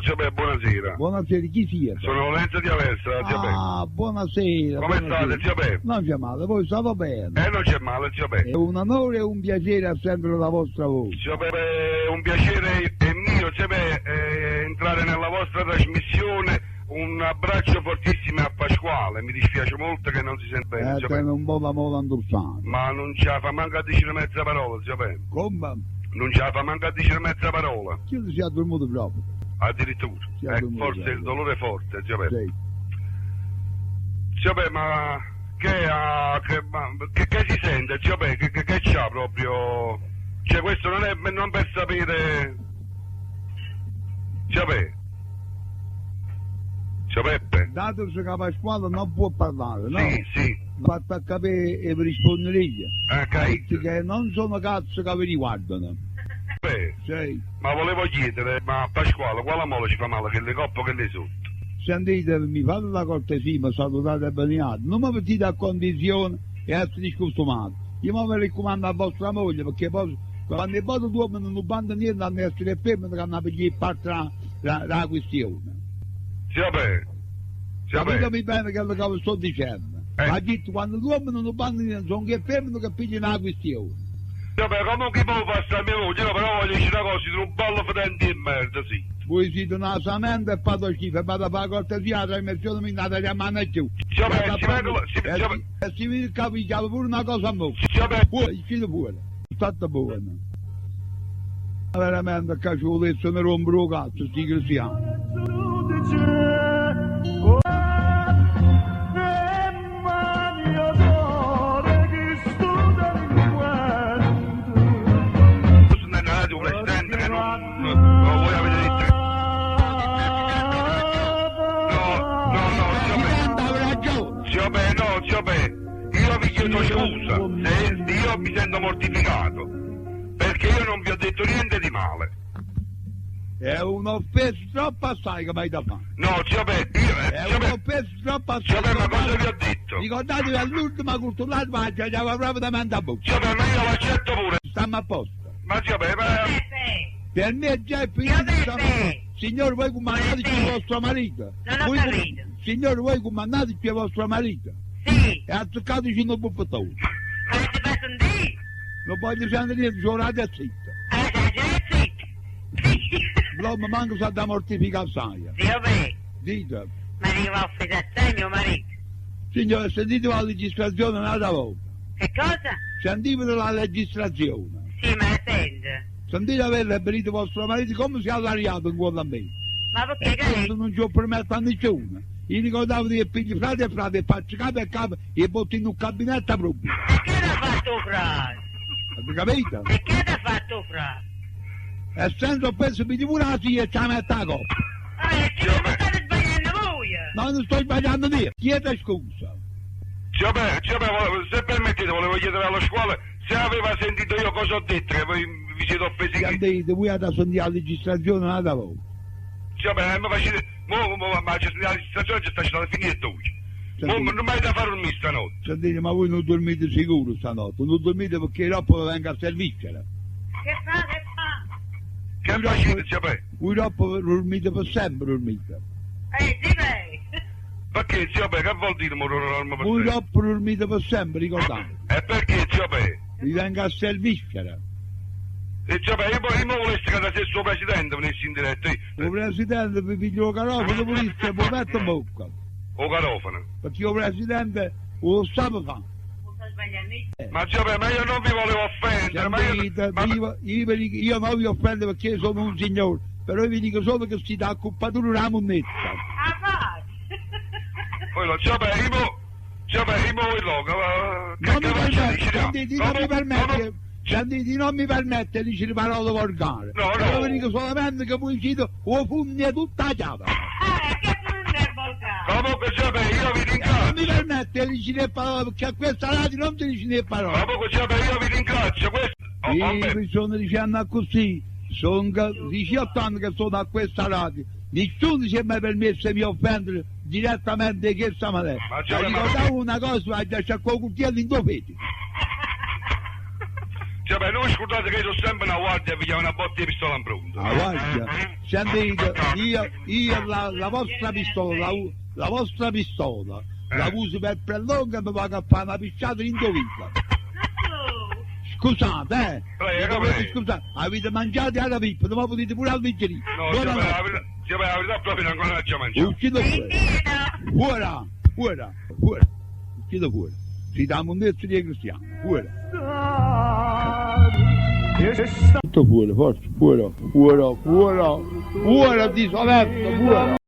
zio Peppe, buonasera. Buonasera, chi siete? Sono Lorenzo di Aversa, zio Peppe. Ah, buonasera. Come buonasera. state, zio Peppe? Non c'è male, voi state bene. Eh, non c'è male, zio Peppe. È un onore e un piacere a sentire la vostra voce. Zio Peppe, è un piacere è mio, zio Peppe, eh, entrare nella vostra trasmissione. Un abbraccio fortissimo a Pasquale, mi dispiace molto che non si sente bene, Eh, zio tiene Peppe. un po' la mola indossata. Ma non ce la fa manco a dire mezza parola, zio Peppe. Come? Non ce la fa manco a dire mezza parola, Chi si è addormito proprio? addirittura. Sì, Eh, forse il dolore è forte, zio Peppe. Sì. Zio Peppe, ma che, ha- che, ma- che- che si sente, zio Peppe? Che, che, che c'ha proprio? Cioè, questo non è non per sapere... Zio Peppe. Zio Peppe. Dato che Pasquale non può parlare, no? Sì, sì. Fatto a capire e vi rispondere io. Capito. Che non sono cazzo che vi riguardano. Beh, Sì. ma volevo chiedere, ma Pasquale, quale mola ci fa male? Che le coppe che le sotto? Sentite, mi fate la cortesia, mi salutate e beniate. Non mi mettete a condizione e essere discostumato. Io mi raccomando a vostra moglie perché poi quando i poi uomini non vanno niente hanno essere femmine che hanno per parte la, la, la questione. Zio Peppe. Zio Peppe. Capitemi bene quello che vi sto dicendo. Eh. Ma detto, quando gli uomini non vanno niente, sono che femmine che pigliano la questione. Zio Peppe, comunque può passare a mia moglie, no, però voglio dire una cosa, siete un ballo fedente di merda, sì. Voi siete una samenta e fate schifo, e vado a fare cortesia, la trasmissione mi andate a chiamare più. Zio Peppe, si vengono- si- zio Peppe- E si mi capigliava pure una cosa a me. Zio Peppe. Fuori, uscite fuori. State buono. Veramente che ci volesse mi rompere il cazzo, sti cristiani. Questo non è una radio presidente che non, non voi avete detto che- No, no, no, zio Peppe. Presidente aveva ragione. Zio Peppe, no, zio Peppe, io vi chiedo scusa se io mi sento mortificato perché io non vi ho detto niente di male. È un'offesa troppo assai che mi hai da fare. No, zio Peppe, io, eh, È zio Peppe, un'offesa troppo assai. zio Peppe, ma cosa vi ho detto? Ricordatevi all'ultima culturale ma ci andava proprio davanti a bocca. Zio Peppe, ma io l'accetto pure. Stiamo a posto. Ma zio Peppe, ma- Peppe, Per me è già è finito. Zio stiamo a Peppe. posto. Signore, voi comandate più vostro marito. Non ho Voi capito. Signore, voi comandate più vostro marito. sì, E azzeccateci un buffettone. ma ti fa sentire? Non voglio sentire niente, giornate zitta. Ah, già, zitto. L'uomo manco sa da mortificare sai. Zio Peppe, Dite, ma io ho offeso a te mio marito. signore, sentite la legislazione un'altra volta. Che cosa? Sentite la legislazione. Sì, ma la sento. Sentite avere benito vostro marito come si è allariato in quello a me. Ma perché E che questo non ci ho permesso a nessuno. Io ricordavo di figli frate e frate e faccio capo e capo e botto in un gabinetto proprio. E che t'ha fatto frate? Avete capito? E che t'ha fatto frate? E senza offesa mi pure la figlia e ci mette la coppa. Ah, e che non state sbagliando voi? No, non sto sbagliando niente. Chiede scusa. zio Peppe, zio Peppe, volevo- se permettete, volevo chiedere alla scuola se aveva sentito io cosa ho detto, che voi vi siete offesi. Sentite, voi avete sentito la legislazione un'altra volta. Zio Peppe, mi facete, mo, mo, ma c'è la registrazione c'è stata finita oggi. Mo, Sentite. non mi da fare un misto stanotte. Sentite, ma voi non dormite sicuro stanotte, non dormite perché dopo vengo a servizio. Che fa, che fa? Che facete, zio Peppe? Voi dopo dormite per sempre, dormite. Eh, sì, beh. Perché, zio Peppe, che vuol dire morire l'arma per Voi sempre? dopo dormite per sempre, ricordate. E perché, zio Peppe? Vi vengo a servizio. E zio Peppe, io, io volessi che da se il suo presidente venisse in diretta, io- Il presidente vi piglio il garofano pulito e vi metto in bocca. o garofano. Perché il presidente lo sa fare. Non sto sbagliando io. Ma zio Peppe, ma io non vi volevo offendere, ma io... Sentite, Ma, io, io vi dico- io non vi offendo perché sono un signore, però vi dico solo che si dà a culpatura una monnezza. Ah, fa. poi lo zio Peppe, io... Zio Peppe, io voi loco, ma- Non che mi faccio permette, dice, no? sentite, non mi Come- permette, come- sentite, non mi permette di dire parole volgari. No, no. Però vi dico solamente che voi siete o pugna tutta la chiave. Ah, che non è volgare. Comunque, zio Peppe, io vi Non ringrazio. mi permette di dire parole perché a questa radio non si dice le parole. Comunque, zio Peppe, io vi ringrazio. Questo... Oh, Io vabbè. mi sono dicendo così, sono 18 anni che sono a questa radio, nessuno si è mai permesso di mi offendere direttamente di questa maniera. Ma cioè, Ma ma- ricordavo una cosa, ma già c'è quel coltello in due feti. Zio Pe', nun vi scurdate che io so' sempe 'na guardia e vi chiavo 'na botta 'e pistola 'nfronte. 'A guardia? Sentite, io, io la, la vostra pistola, la, la vostra pistola, la uso per prelonga e mi vaco a fare 'na pisciata dint' 'o vico. Scusate, eh! Prego, Mi dovete prego. scusare, avete mangiato e 'a pippa, ma potete pure alleggerire. No, zio Pe', la Buonanotte. verità, zio Pe', la verità proprio ancora non l'aggia mangiata. Uscite fuori. Fuori, fuori, fuori. Uscite fuori. Siete 'a munnezza d' 'e cristiane. Fuori. Tutto fuori, forza, fuori, fuori, fuori, fuori, disonesto, fuori.